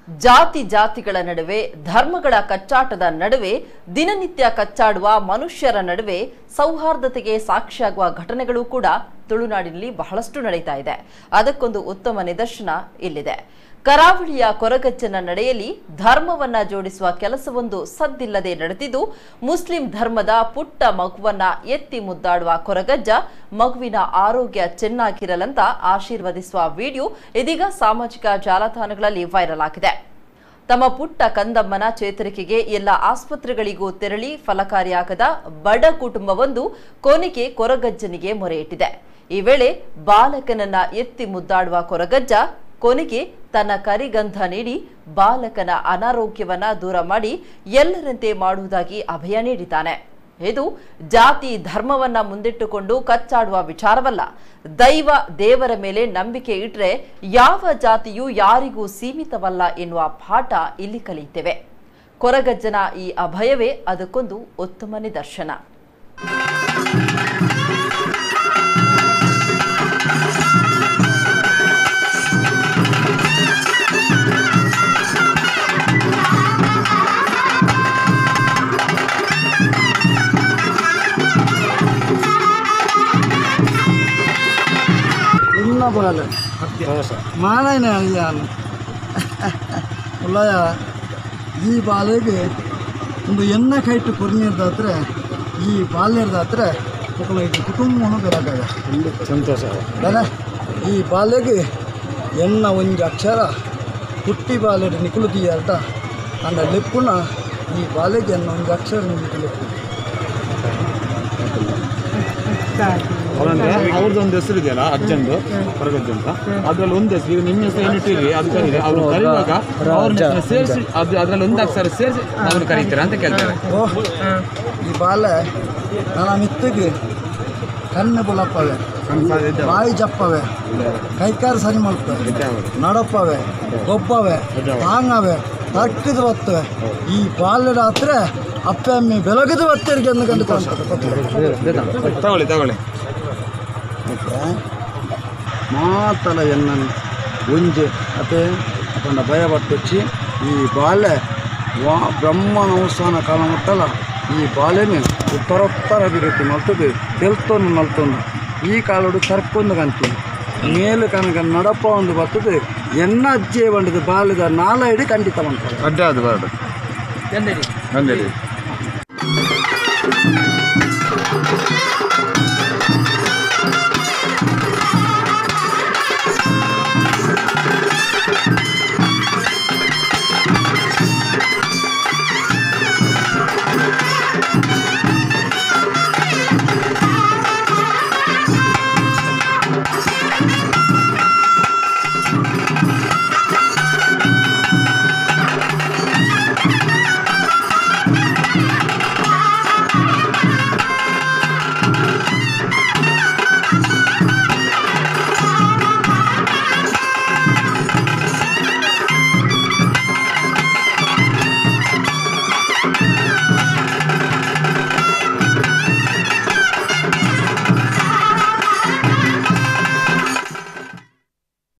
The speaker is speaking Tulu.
ಜಾತಿ ಜಾತಿಗಳ ನಡುವೆ, ಧರ್ಮಗಳ ಕಚ್ಚಾಟದ ನಡುವೆ, ದಿನನಿತ್ಯ ಕಚ್ಚಾಡುವ ಮನುಷ್ಯರ ನಡುವೆ ಸೌಹಾರ್ದತೆಗೆ ಸಾಕ್ಷಿಯಾಗುವ ಘಟನೆಗಳು ಕೂಡ ತುಳುನಾಡಿನಲ್ಲಿ ಬಹಳಷ್ಟು ನಡೀತಾ ಇದೆ. ಅದಕ್ಕೊಂದು ಉತ್ತಮ ನಿದರ್ಶನ ಇಲ್ಲಿದೆ. ಕರಾವಳಿಯ ಕೊರಗಜ್ಜನ ನಡೆಯಲ್ಲಿ ಧರ್ಮವನ್ನ ಜೋಡಿಸುವ ಕೆಲಸವೊಂದು ಸದ್ದಿಲ್ಲದೆ ನಡೆದಿದ್ದು, ಮುಸ್ಲಿಂ ಧರ್ಮದ ಪುಟ್ಟ ಮಗುವನ್ನ ಎತ್ತಿ ಮುದ್ದಾಡುವ ಕೊರಗಜ್ಜ ಮಗುವಿನ ಆರೋಗ್ಯ ಚೆನ್ನಾಗಿರಲಂತ ಆಶೀರ್ವದಿಸುವ ವಿಡಿಯೋ ಇದೀಗ ಸಾಮಾಜಿಕ ಜಾಲತಾಣಗಳಲ್ಲಿ ವೈರಲ್ ಆಗಿದೆ. ತಮ್ಮ ಪುಟ್ಟ ಕಂದಮ್ಮನ ಚೇತರಿಕೆಗೆ ಎಲ್ಲ ಆಸ್ಪತ್ರೆಗಳಿಗೂ ತೆರಳಿ ಫಲಕಾರಿಯಾಗದ ಬಡ ಕುಟುಂಬವೊಂದು ಕೊನೆಗೆ ಕೊರಗಜ್ಜನಿಗೆ ಮೊರೆಯಿಟ್ಟಿದೆ. ಈ ವೇಳೆ ಬಾಲಕನನ್ನ ಎತ್ತಿ ಮುದ್ದಾಡುವ ಕೊರಗಜ್ಜ ಕೊನೆಗೆ ತನ್ನ ಕರಿಗಂಧ ನೀಡಿ ಬಾಲಕನ ಅನಾರೋಗ್ಯವನ್ನ ದೂರ ಮಾಡಿ ಎಲ್ಲರಂತೆ ಮಾಡುವುದಾಗಿ ಅಭಯ ನೀಡಿದ್ದಾನೆ. ಇದು ಜಾತಿ ಧರ್ಮವನ್ನ ಮುಂದಿಟ್ಟುಕೊಂಡು ಕಚ್ಚಾಡುವ ವಿಚಾರವಲ್ಲ. ದೈವ ದೇವರ ಮೇಲೆ ನಂಬಿಕೆ ಇಟ್ಟರೆ ಯಾವ ಜಾತಿಯೂ ಯಾರಿಗೂ ಸೀಮಿತವಲ್ಲ ಎನ್ನುವ ಪಾಠ ಇಲ್ಲಿ ಕಲಿಯುತ್ತೇವೆ. ಕೊರಗಜ್ಜನ ಈ ಅಭಯವೇ ಅದಕ್ಕೊಂದು ಉತ್ತಮ ನಿದರ್ಶನ. ಬಾಲೆ ಮಾನೈನ ಉಳ್ಳಾಯ ಈ ಬಾಲೆಗೆ ಒಂದು ಎಣ್ಣೆ ಕೈಟು ಕೊರ್ನಿರ್ದಾದ್ರೆ ಈ ಬಾಲ್ಯದಾದ್ರೆ ಮಕ್ಕಳು ಕುಟುಂಬನೂ ಬೆಳಗಾಗ ಸಂತೋಷ. ಈ ಬಾಲೆಗೆ ಎಣ್ಣ ಒಂಜಿ ಅಕ್ಷರ ಪುಟ್ಟಿ ಬಾಲೆ ನಿಕುಲು ತೀಯರ್ಟ ಅಂಡ ಲೆಪ್ಪುನ ಈ ಬಾಲೆಗೆ ಎಣ್ಣ ಒಂಜಿ ಅಕ್ಷರ ಲೆಪ್ಪು. ಅವರಂದ್ರೆ ಅವ್ರದ್ದು ಒಂದು ಹೆಸರು ಇದೆಯಲ್ಲ, ಅಜ್ಜಂದು ಕೊರಗಜ್ಜ ಅಂತ, ಅದ್ರಲ್ಲಿ ಒಂದು ಹೆಸರು. ಈಗ ನಿಮ್ಮ ಹೆಸರು ಏನು ಇಟ್ಟಿರಿ ಅದು ಕರೀರಿ. ಅವ್ರು ಕರೆಯುವಾಗ ಅವ್ರ ಸೇರಿಸಿ ಅದು ಅದ್ರಲ್ಲಿ ಒಂದು ಅಕ್ಷರ ಸೇರಿಸಿ ಅವ್ರು ಕರೀತೀರಾ ಅಂತ ಕೇಳ್ತಾರೆ. ಈ ಬಾಲೆ ನನ್ನ ಮಿತ್ತಿಗೆ ಕಣ್ಣು ಬುಲಪ್ಪವೆ, ಬಾಯಿ ಜಪ್ಪವೆ, ಕೈಕಾಲು ಸರಿ ಮಾಡ್ತವೆ, ನಡಪ್ಪವೆ, ಗೊಬ್ಬವೆ, ತಾಂಗವೆ, ತಕ್ಕಿದು ಬರ್ತವೆ. ಈ ಬಾಲ್ಯದ ಹತ್ರ ಅಪ್ಪ ಅಮ್ಮಿ ಬೆಳಗಿದು ಬರ್ತೇರಿಗೆ ಎಂದು ಕಂಡು ತಗೊಳ್ಳಿ ತಗೊಳ್ಳಿ. ಮಾತಲ ಎನ್ನನ್ನು ಒಂಜೆ ಅತೆ ಅಪ್ಪಂಡ ಭಯ ಪಟ್ಟೊಚ್ಚಿ ಈ ಬಾಲೆ ವಾ ಬ್ರಹ್ಮನ ಅವಸಾನ ಕಾಲ ಮುಟ್ಟಲ್ಲ ಈ ಬಾಲೆನೆ ಉತ್ತರೋತ್ತರ ಅಭಿವೃದ್ಧಿ ಮಲ್ತದೆ. ತೆಲ್ತೊಂದು ನಲ್ತೊಂದು ಈ ಕಾಲೋಡು ತರ್ಕೊಂದು ಕಂತೀನಿ ಮೇಲು ಕನಕ ನಡಪ ಒಂದು ಬರ್ತದೆ. ಎನ್ನ ಅಜ್ಜೆ ಬಂಡದು ಬಾಲ್ಯದ ನಾಲೈಡು ಖಂಡಿತ ಬಂತಾರೆ. ಅಡ್ಡ ಅದು ಬಾರ್ಡು ಬಂದಿರಿ.